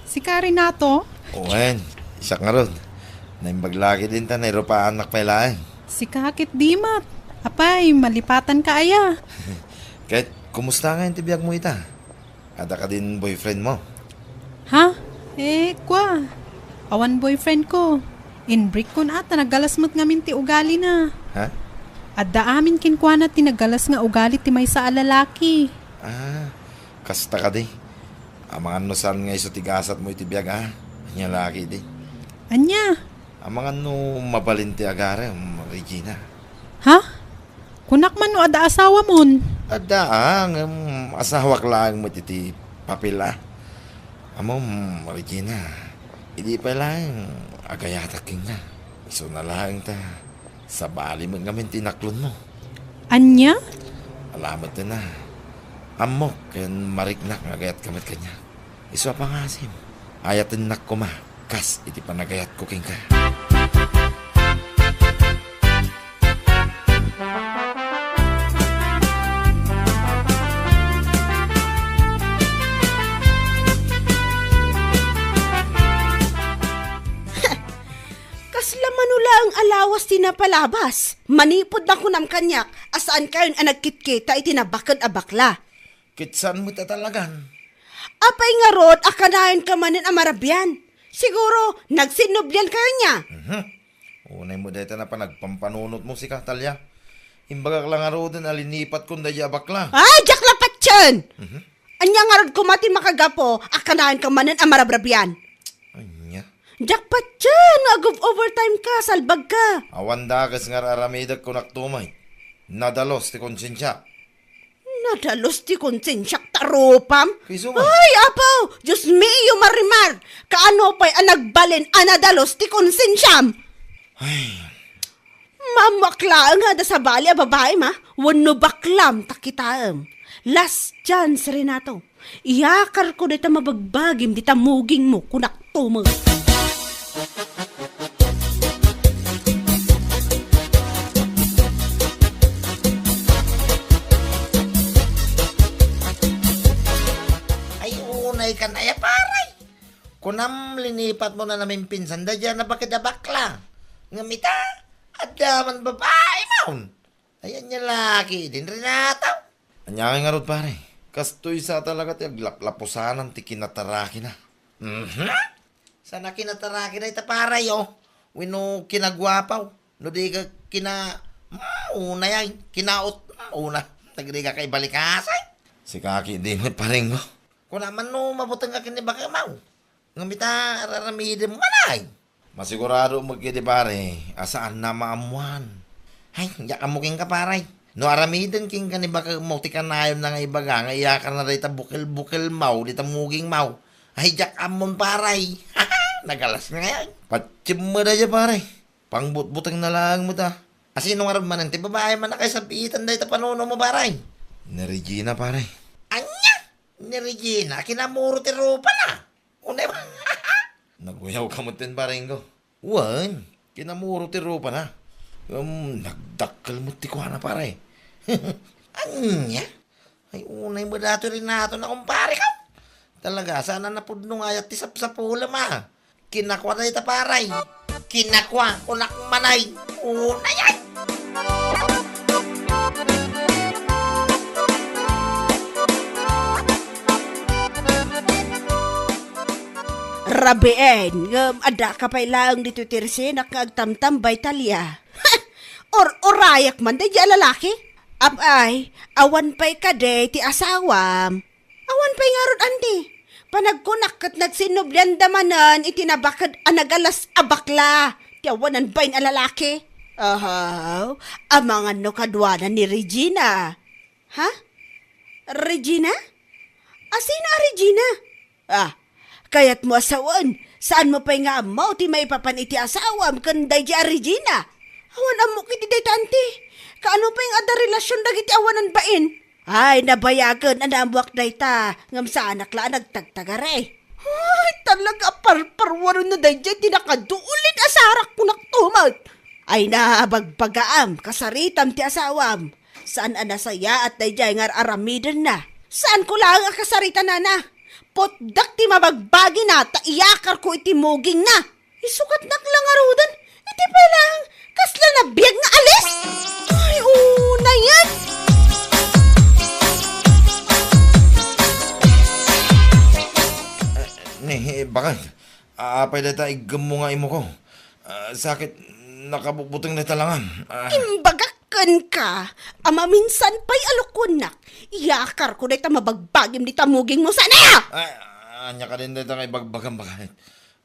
Sika, Renato? Wen, siak ngarud. Naimbag la ketdin ta nairupaannak pay laeng. Sika ketdi met. Apay, malipatanka aya? Ket, kumusta ngayen ti biagmo ita? Adda kadin boyfriendmo? Ha? E, kua. Awan boyfriendko. Inbreak ko na ta nagalas met ngamin ti ugalina. Ha? Adda amin kenkuana ti nagalas nga ugali ti maysa a lalaki. Ah, kasta kadi. Amangan no saan nga isu ti gasatmo iti biag, a? Ania la ketdi? Ania? Amangan no mabalin ti agarem, Regina. Ha? Kunak man no adda asawamon? Adda, a, ngem asawak laeng met iti papel, a. Ammom, Regina, idi pay laeng agayatak kenka, isuna laeng ta sabali met ngamin ti inaklonmo. Ania? Ala metten a. Ammok ken mariknak nga agayatka met kaniak. Isu a pangasim, ayatennak koma kas iti panagayatko kenka. Kasla mano Laeng a lawas ti napalabas. Manipud nakunam kaniak a saankayon a nagkitkita iti nabaked a bakla. Ket saan met a talagan? Apay ngarud a kanayonka manen a marabian? Siguro, nagsinnubliankayo nia? Mhm. Unay met dayta a panagpampanunotmo, sika, Talia. Imbagak la ngaruden a linipatkon daydiay a bakla. Ay, diak la patien! Mhm. Ania ngarud koma ti makagapu a kanayonka manen a marabrabian? Ania? Diak patien nga ag-overtime ka, salbag ka. Awan dakes nga ar-aramidek, kunak tumay. Nadalus ti konsensiak. Nadalus ti konsensiak ta rupam? Kayso man. Ay, Apo! Diyos mio, Marimar! Kaano pay a nagbalin a nadalus ti konsensiam? Ay. Maammoak laeng nga adda sabali a babaim, a? Wenno baklam ta kitaem. Last chance, Renato. Iyakarko dayta mabagbagim dita mugingmo, kunak tumay. Ay, unay kan aya, pare. Kunam, linipatmo na namin pinsan daydiay a nabaked a bakla. Ngem ita, adda man babaim. Ayan niya laki din, Renato. Ania ngay ngarud, pare? Kastoy sa talaga ti aglaplapusanan ti kinatarakina. Mhm. Sana kinatarakina ita, pare, oh. Wenno kinaguapaw. No di ka kina-, maunay, kinaut-, mauna. Nagriga ka ibalikasay. Sika ketdi met, pareng, oh. Kuna man no mabuteng ka ken ni bakemaw. Ngem ita, ar-aramidem man ay. Masigurado met ketdi, pare, a saanna maammuan. Ay, diak ammo kenka, pare. No aramiden kenka ni bakemaw ti kanayonna nga ibaga nga iyakarna dayta bukel-bukelmaw dita mugingmaw. Ay, diak ammon, pare. Nagalas ngay. Patiem met dayta, pare. Pangbutbutengna laeng met, a. Asino ngarud manen ti babaim a nakaisab-itan dayta panunomo, pare? Ni Regina, pare. Ania? Ni Regina, kinamuro ti rupana? Unay ba? Naguyawka metten, parengko. Wen, kinamuro ti rupana. Um, nagdakkel met ti kuana, pare. Ania? Ay, unay met daytoy, Renato, na kumpareko. Talaga, saan a napudno nga ayat ti sapsapulem, a. Kinakua dayta, pare. Kinakua, kunak manay. Unay ay. Rabien, ngem addaka pay laeng ditoy ti resinak nga agtamtambay, Talia. Or-urayak man daydiay a lalaki. Apay, awan pay kadi ti asawam? Awan pay ngarud, anti. Panagkunak ket nagsinnublianda manen iti nabaked a nagalas a bakla ti awanan bain a lalaki. Ahaw, amangan no kaduana ni Regina. Ha? Regina? Asino a Regina? Ah, kayatmo a sawen, saanmo pay nga ammo ti maipapan iti asawam ken daydiay a Regina? Awan ammok iti dayta, anti. Kaano pay nga adda relasion dagiti awanan bain? Ay, nabayagen a naammoak dayta, ngem saanak la a nagtagtagari. Ay, talaga a parparwaronna daydiay ti nakadulit a sarak, kunak tumet. Ay, nabagbagaam, kasaritam ti asawam. Saan a nasayaat daydiay nga ar-aramidenna. Saanko laeng a kasaritanana. Potdak ti mabagbagina ta iyakarko iti mugingna. Isukatnak la ngaruden. Iti pay laeng, kasla nabiag nga alis. Ay, unay yan. Eh, ni, bakit? Apay dayta iggemmo nga imuko? Ah, sakit, nakabutbuteng dayta langam. Ah. Imbagak kenka a maminsan pay a lukuennak, iyakarko dayta mabagbagim dita mugingmo. Saan aya? Ah, ania kadin dayta nga ibagbagam, bakit?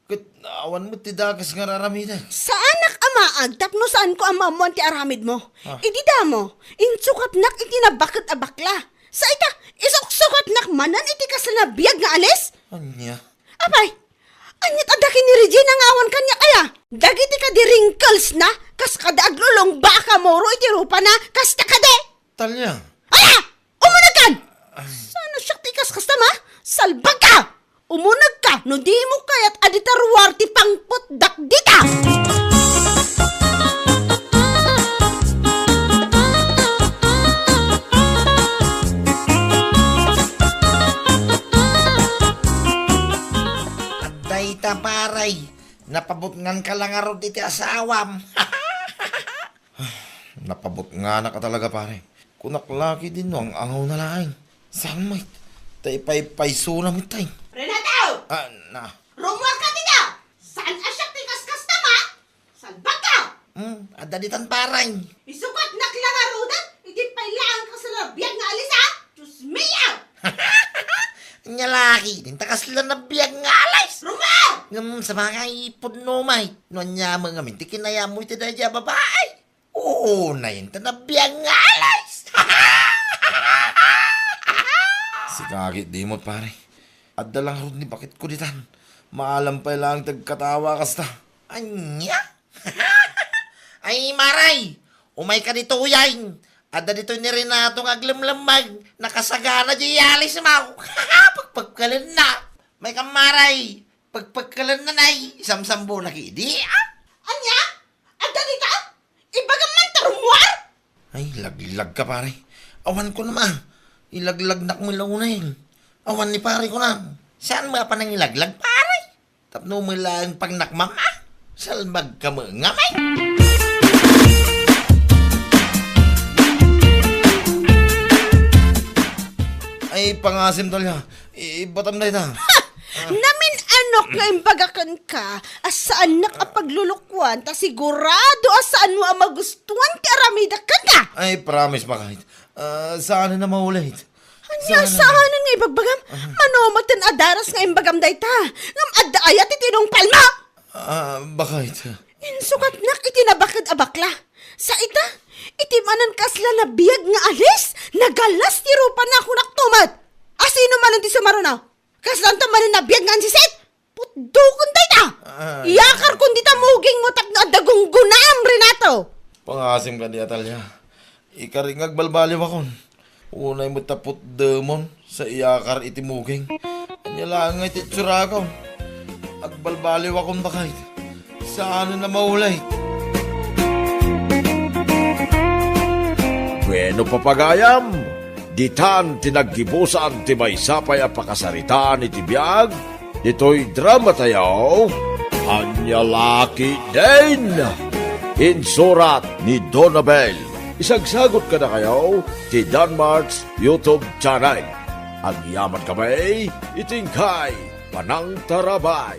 Ket awan met ti dakes nga ar-aramidek. Saanak a maag tapno saanko a maammoan ti aramidmo. Ah. Idi damo, insukatnak iti nabaked a bakla. Sa ita, isuksukatnak manen iti kasla nabiag nga alis? Ania? Apay, aniat adda ken ni Regina nga awan kaniak aya? Dagiti kadi wrinklesna, kas kada aglulungba a kamuro iti rupana, kasta kadi? Talia. Ala! Umunegkan! Ay. Saan a siak ti ikaskastam, a? Salbag ka! Umunegka no dimo kayat a dita ruar ti pangputdak dita! Adda ita, paray. Napabutngan ka la ngarud iti asawam. Napabutnganak a talaga, pare. Kunak la ketdi no ang-angawna laeng. Saan met? Ta ipaypaysona met tay. Renato! Ah, na. Rumuarka dita! Saan a siak ti kaskasta, ma? Salbagka! Hmm, adda ditan, pare. Isukat nakla nga rudet, iti paylaang kasla nabiag nga alis, a? Diyos mio! Anya la ketdin ta kasla nabiag nga alis. Rumuar! Ngem, sabagay, pudno met. No ania met ngamin ti kinayatmo iti daydiay a babai? Oo, nayen ta nabiag nga alis. Sika ketdi met, pare. Adda la ngarud ni baketko ditan. Maalam pay laeng ti agkatawa kasta. Ania? Ay, mare! Umayka ditoyen! Adda ditoy ni Renato nga aglemlemmeng. Nakasagana diay alismo. Pagpagkalenna. Mayka, mare. Pagpagkalenna, nay. Isamsambona ketdi, a? Ania? Adda dita? Ibagam man ta rumuar? Ay, laglagka, pare. Awan ko naman. Ilaglagnak met la unay. Awan ni pare ko na. Saan mo pa nang ilaglag, pare? Tapno met laeng pangnakmam, a? Salbagka met ngamin. Ay, pangasim, Talia. Ibatam dayta. Ha! Namin-anok nga imbaga kenka a saannak a paglulukuan ta sigurado a saanmo a magustuan ti aramidek kenka. Ay, promise, bakayt. Ah, saanen a maulit. Ania, saanen nga ibagbagam? Mano met ten a daras nga imbagam dayta. Ngem adda aya ti tinungpalmo? Ah, bakayt. Insukatnak iti nabaked a bakla. Sa ita, iti manen kasla nabiag nga alis, nagalas ti rupana a kunakto met. A sino manen ti sumaruno? Kaslanto manen nabiag nga ansisit? Putdokon dayta! Ay. Iyakarkon dita mugingmo tapno adda gunggonaam, Renato! Pangasim kadi, Atalia. Ikarik nga agbalbaliwakon. Unay met ta putdemon sa iyakar iti muging. Ania laeng nga iti itsurakon. Agbalbaliwakon, bakayt. Saanen a maulit. Bueno, papagayam, ditan ti naggibusan ti maysa pay a pakasaritaan iti biag ditoy dramatayo, Ania La Ketdin. Insurat ni Donabel. Isagsagut kadakayo ti Danmart's YouTube channel. Agyaman kami iti inkay panangtarabay.